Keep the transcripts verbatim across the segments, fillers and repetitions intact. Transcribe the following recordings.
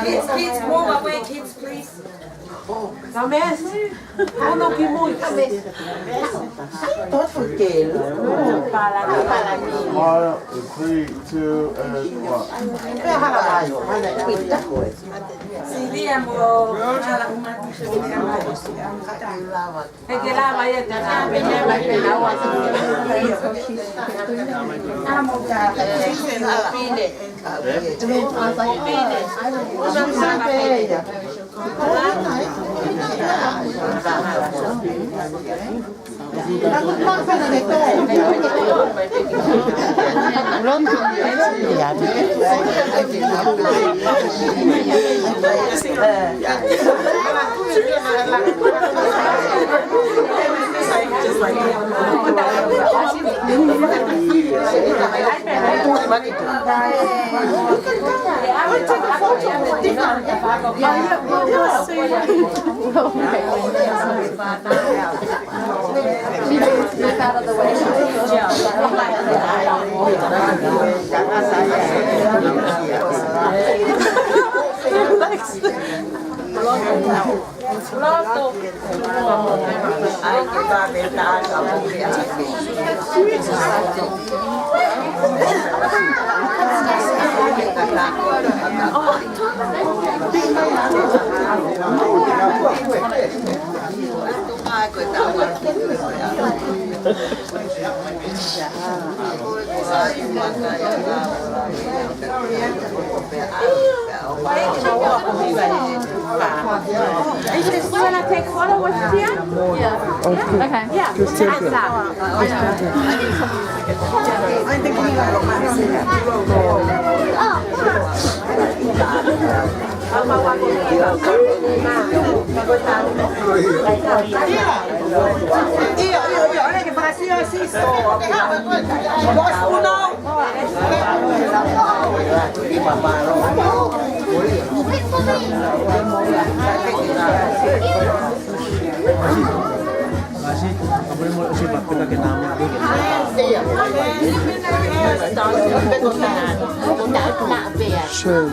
Kids, kids, move away, kids, please. Kames, uno kimui, Kames. Thoughtful girl. One, three, two, and one. He ke lava ia te nā, pehē mai pē naua. Pine. Pine. Is this, you wanna take photo with Tia? Yeah. Okay. Yeah. Just take it. Just take it. Sure.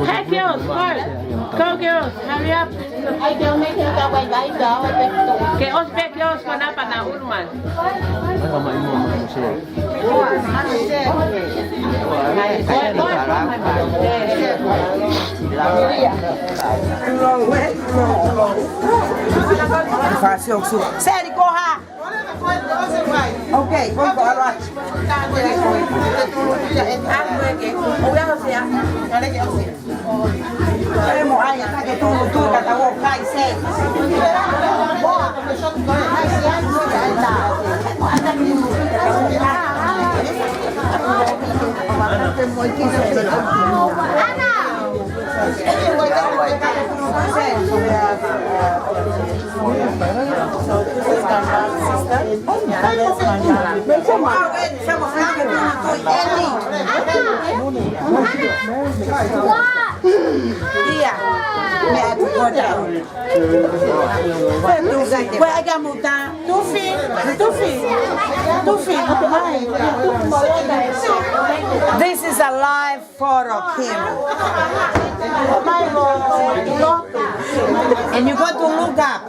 Hey, girls, go. Go, girls, hurry up. Ke ʻosi pē ke ʻosi ko napa na uluman. Seri ko ha. Okay, go for a lot. Ia, meʻa atu kota. Ko e ʻai ka muta. Tufi, tufi, tufi. This is a live photo, Kim. And you got to look up.